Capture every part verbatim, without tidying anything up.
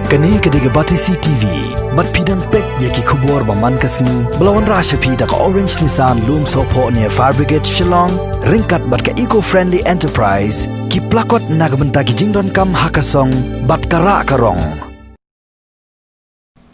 Kane ka dei ka Batesi T V. Bad phi dang peit ïa ki khubor ba man ka sngi ba la wanrah sha phi da ka Orange Nissan Lumsohphoh near Fire Brigade Shillong, ryngkat bad ka Eco Friendly Enterprise, ki plakot na ka bynta ki jingdonkam ha ka song bad ka rah ka rong.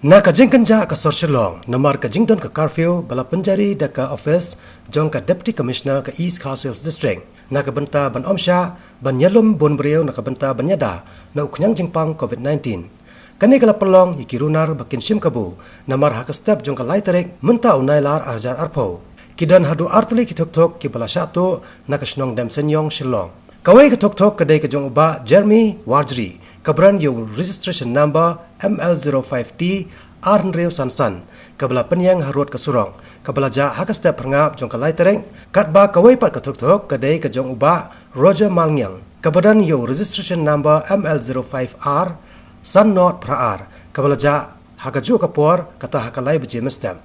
Na ka jingkynjah ka sor Shillong namar ka jingdon ka curfew ba la pynjari da ka office jong ka Deputy Commissioner ka East Khasi Hills District, na ka bynta ban ym shah ban ïalum bun briew na ka bynta ban ïada na u khñiang jingpang covid nineteen. Kane ka la pynlong ïa ki runar ba kin shim kabu namar ha ka step jong ka lai tarik mynta u Nailar ar hajar arphew, ki don haduh artylli ki thuk thuk kiba la shah tuh na ka shnong Demsenñiong Shillong. Kawei ka thuk thuk ka dei ka jong u Bah Jeremy Warjri, kaba don ïa u registration number M L zero five T ar hynriew san san, kaba la pynïeng harud ka surok kaba la jah ha ka step phyrngap jong ka lai tarik. Katba kawei pat ka thuk thuk ka dei ka jong u Bah Roger Malngiang, kaba don ïa u registration number M L zero five R san not phra ar, kaba la jah ha kajuh ka por, kata ha ka lai baje mynstep.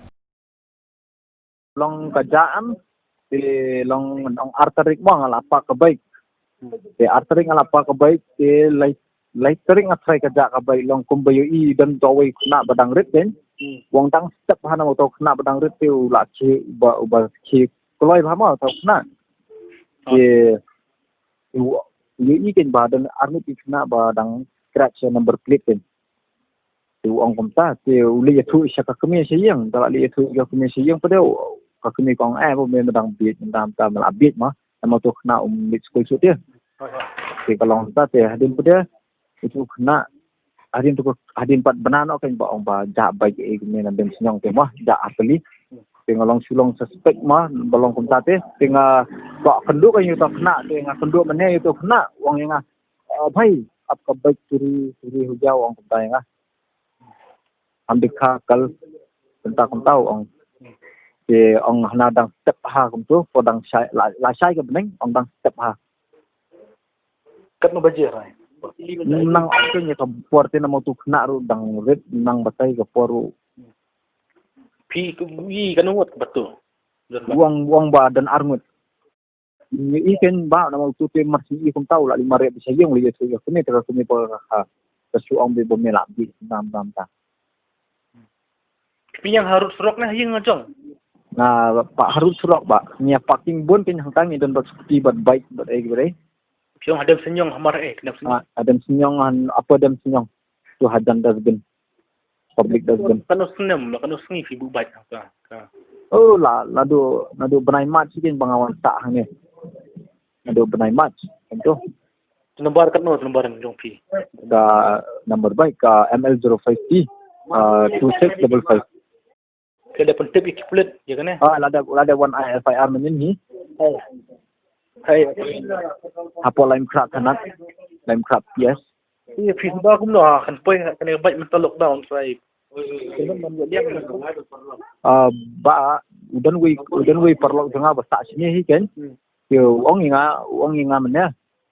Long ka jah em, te long ong ar tarik mo nga la park ka bike. Te ar tarik nga la park ka bike, te lai, lai tarik nga try ka jah ka bike, long kumba ïohi don uto uwei u khynnah ba dang rit kein. Hmm. U ong dang step ha namar uto u khynnah ba dang rit te u la khie, uba, uba khie kloi bha mo uto u khynnah. Te u, u ïohi kein ba don ar ngut ki khynnah ba dang scratch ïa number plate kein. Te u ong kumta, te u leit ïathuh sha ka kmie sha ïing, te la leit ïathuh sha ka kmie sha ïing pat de, ka kmie ka ong, eh, ba me dang bieit, dang ta me la bieit ma, namar uto u khynnah um leit skul shuh te. Te ka long kumta te hadien pat de, uto u khynnah, hadien tu ka, hadien pat bna noh kein ba ong ba jah bike ïa i kmie na Demsenñiong te ma, jah artylli. Te nga long shu long suspect ma, ba long kumta te, te nga, ba kynduh kein ïa uto u khynnah, te nga kynduh mynne ïa uto u khynnah, u ong ïa nga, "Ah, bhai, aap ka bike churi, churi ho gaya," u ong kumta ïa nga. "Hum dekha kal," kumta kumta u ong. Te ong hana dang step ha kumtu, por dang shai, la, la shai ka bneng, ong dang step ha. Katno baje rai? Nang ong kein ïa ka por te namar uto u khynnah ruh dang rit, nang batai ka por ruh. Phi i katno ngut ba tu? U ong, u ong ba don ar ngut. Ngi i kein ba namar uto te mar shu i kumta u la leit mareh beit sha ïing, u leit ïathuh ïa ka kmie, te ka kmie pat ka, ka shu ong beit ba me la bieit dam dam ta. Phi ïeng harud surok ne ha ïing jong? Nga park harud surok ba. Ngi ïa parking bun kein hangta, ngi don bad scooty bad bike bad ei bad ei. Phi ïeng ha Demsenñiong hamar eh, Demsenñiong. Ah, ha Demsenñiong, ha Upper Demsenñiong. Tu hajan dustbin. Public dustbin. Katno snem, la katno sngi phi buh bike hangta? Oh, la, naduh, naduh bnai March kein ba nga wan sah hangne. Naduh bnai March, kumtu. Number katno, number jong phi? Ka number bike ka M L zero five T, uh, two six double five. Phi la dep pyntip ïa ki pulit ïa kane? Ah, la dep, la dep wan ai F I R mynnin hi. Hai. Hai. Hapoh Laitumkhrah thanat, Laitumkhrah P S. Ïa phi ba kumno ha kan poi ha kane bike mynta lockdown sai. Ah, ba, u don uwei, u don uwei u paralok jong nga ba sah shane hi kein. Hmm. Te u ong ïa nga, u ong ïa nga mynne.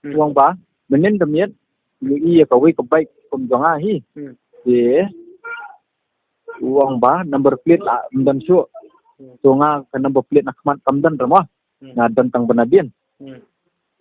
Hmm. U ong ba mynnin da miet u ïohi ïa kawei ka bike kum jong nga hi. Hmm. Te u ong ba number plate la ym don shuh. Hmm. To nga ka number plate na khmat kam don re mo. Hmm. Nga don tang ba nadien. Hmm.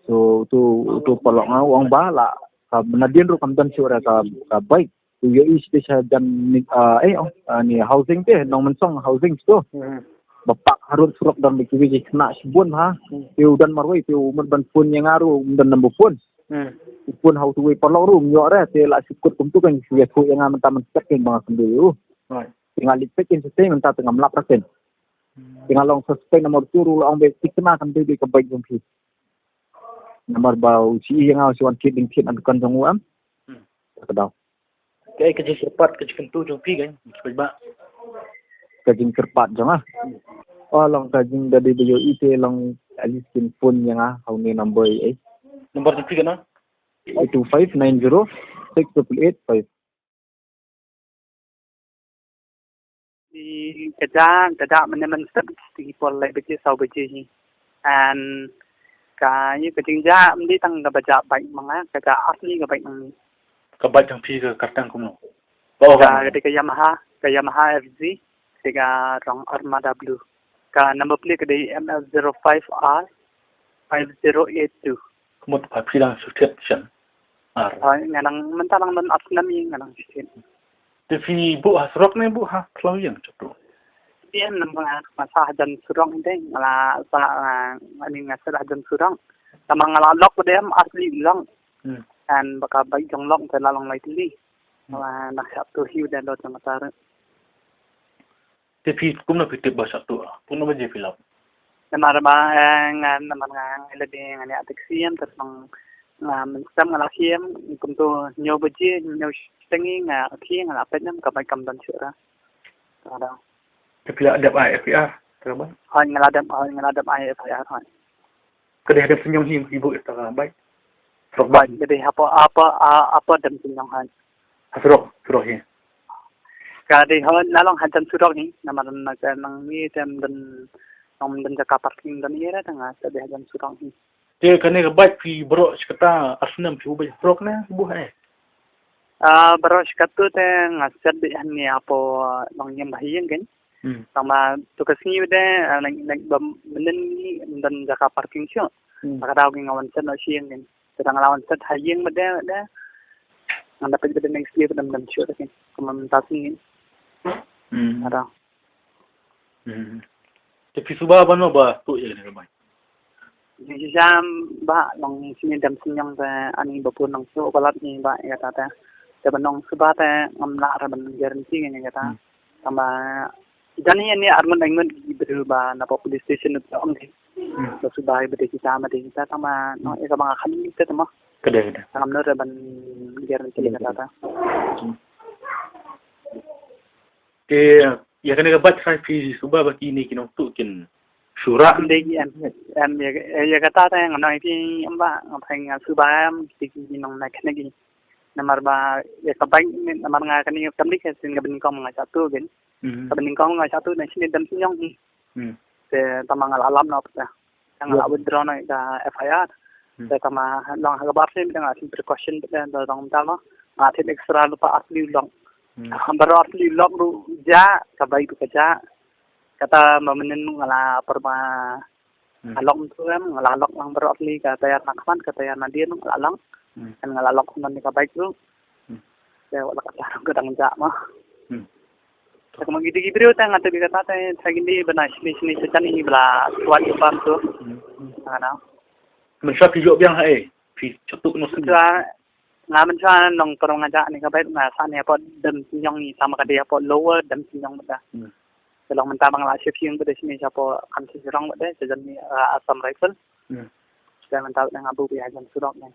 So uto, uto u paralok nga u ong ba la ka ba nadien ruh kam don shuh re ka, ka bike. U ïohi sha, sha jan ni, ah, eh, ong, ah, ni housing te, Nongmynsong housing to. Hmm. Ba park harud surok don bad kiwei ki khynnah shibun ha. Hmm. Te u don marwei, te u mut ban phone ïa nga ruh um don number phone. Hmm. U phone ha uto uwei u paralok ruh um ïoh re, te la shu kut kumtu kein shu ïathuh ïa nga mynta mynstep kein ba nga kynduh ïa u. Right. Te nga leit peit kein shatei mynta te ngam lap re kein. Hmm. Te nga long suspect namar uto ruh la ong ba thikna kan dei beit ka bike jong phi. Namar ba u shu ïa nga u shu wan thied ding thied na dukan jong u em. Hmm. Ka daw. Kaei ka jingkyrpad ka jingkyntu jong phi kein, phi ba? Ka jingkyrpad jong nga. Oh, long ka jing da dei ba ïohi te long at least kin phone ïa nga ha une number ei. Number jong phi kane? Eight two five nine zero six triple eight five. Ka jah, ka jah mynne mynstep, ki por lai baje, saw baje hi. And ka, ïa ka jingjah ym dei tang kaba jah bike ma nga, ka jah artylli ka bike ma nga. Ka bike jong phi ka kyrteng kumno? Ka, ka dei ka Yamaha, ka Yamaha F Z, te ka rong Armada Blue. Ka number plate ka dei M L zero five R five zero eight two. Ka mut ba phi dang shu thied shen? Ar. Hoi, nga nang mynta nang don ar snem ïa nga nang shisien. Te phi buh ha surok ne buh ha khlaw ïing, Shatu? Shisien nang nga ma sa hajan surok hi te, nga la sa, ah, ani nga sa hajan surok. Tama nga la lok ba dei ar tylli long. Hmm. An ba ka bai jong long te la long lai tylli. Hmm. Wa na Shatu hi u dei lo tang ta. Te phi kumno phi tip ba Shatu? Kumno ba je phi lap? Namar ba, eh, nga, namar nga, nga la dei nga ne atik siem, ter nang nga mynsiem nga la siem, kumto hynñiew baje, hynñiew shiteng nga, okay, nga la peit nam ka bai kam don shuh ra. Ada. Te phi la dep ai F I R, te ba? Hoi nga la dep, hoi nga la dep ai F I R, hoi. Ka dei ha Demsniong hi, hi buh ïa ka bai. Surok bai. Bai, ka dei hapoh, hapoh, ah, hapoh Demsniong hi. Ha surok, surok hi. Ka dei ha, na long hajan surok hi, namar na ka nang ni te ym don, ym don jaka parking don ïa ra tang ha, ka dei hajan surok hi. Te kane ka bai phi baroh shi katta ar snem phi buh bai ha surok ne phi buh ha? Ah, baroh shi katta te nga set beit hangne hapoh nongñiam ba ha ïing kein. Hmm. Tangba to ka sngi bad, ah, nang, nang ba mynnin ngi ym don jaka parking shuh. Hmm. Ka daw ki nga wan set noh sha ïing kein. Te tang la wan set ha ïing bad, bad nga da peit bad next year bad ym don shuh kein. Kumba mynta sngi. Hmm. Ada. Hmm. Te phi suba ba no ba tuh ïa kane ka bai? Jam ba long sini Demsniong te ani ba pun nang suba lat ni ba ïa kata te. Te ba nong suba te ngam lah ra ban guarantee ïa kata. Hmm. Tangba jani ani arngut aingut ki briew ba na police station u ong ki. Hmm. Ba suba ba dei kita ma dei kita tangba no ïa ka ba nga kham te tama. Ka dei, ka dei. Ngam lah ra ban guarantee ïa kata. Hmm. Te ïa kane ka bai trai phi suba ba kine ki nongtuh kin shu rah. Ym dei ki em, em ïa, ïa kata te nga ong ïa phi em ba nga phai nga suba em ki, ki nong na kane ki. Namar ba ïa ka bai namar nga kane kam dei ka sien ka banyngkong nga Shatu kein. Hmm. Ka banyngkong nga Shatu na sini Demsniong hi. Hmm. Te tama nga la lap noh pta. Nga la withdraw noh ka F I R. Hmm. Te tama long ha ka bar sien nga thim precaution te da dong tama. Nga thim extra lypa ar tylli long. Hmm. Baroh ar tylli long ruh ja, ka bai ruh ka ja. Kata ma mynnin nga la pyrba. Hmm. Nga long tu em, nga la long lang baroh ar tylli ka tayar na khmat, ka tayar na dien nga la long. Hmm. Kan nga la long kumne ka bai ruh. Hmm. Te wat la kata ka dang ja ma. Hmm. Te kumne ki dei ki briew te nga te bi kata te te ki dei ba na sini sini sa jani ba la tuat tuat tu. Hmm. Nga na. Mynshuwa phi ïoh biang ha ei? Phi Shatu no sini. Mynshuwa nga mynshuwa nong por nga ja ni ka bai nga sa ni hapoh Demsniong ni tama ka dei hapoh Lower Demsniong bad. Hmm. Te long mynta ba nga la shift ïing bad sini hapoh kam sini rong bad sa jani, ah, Assam Rifle. Hmm. Te mynta nga buh ïa hajan surok ni.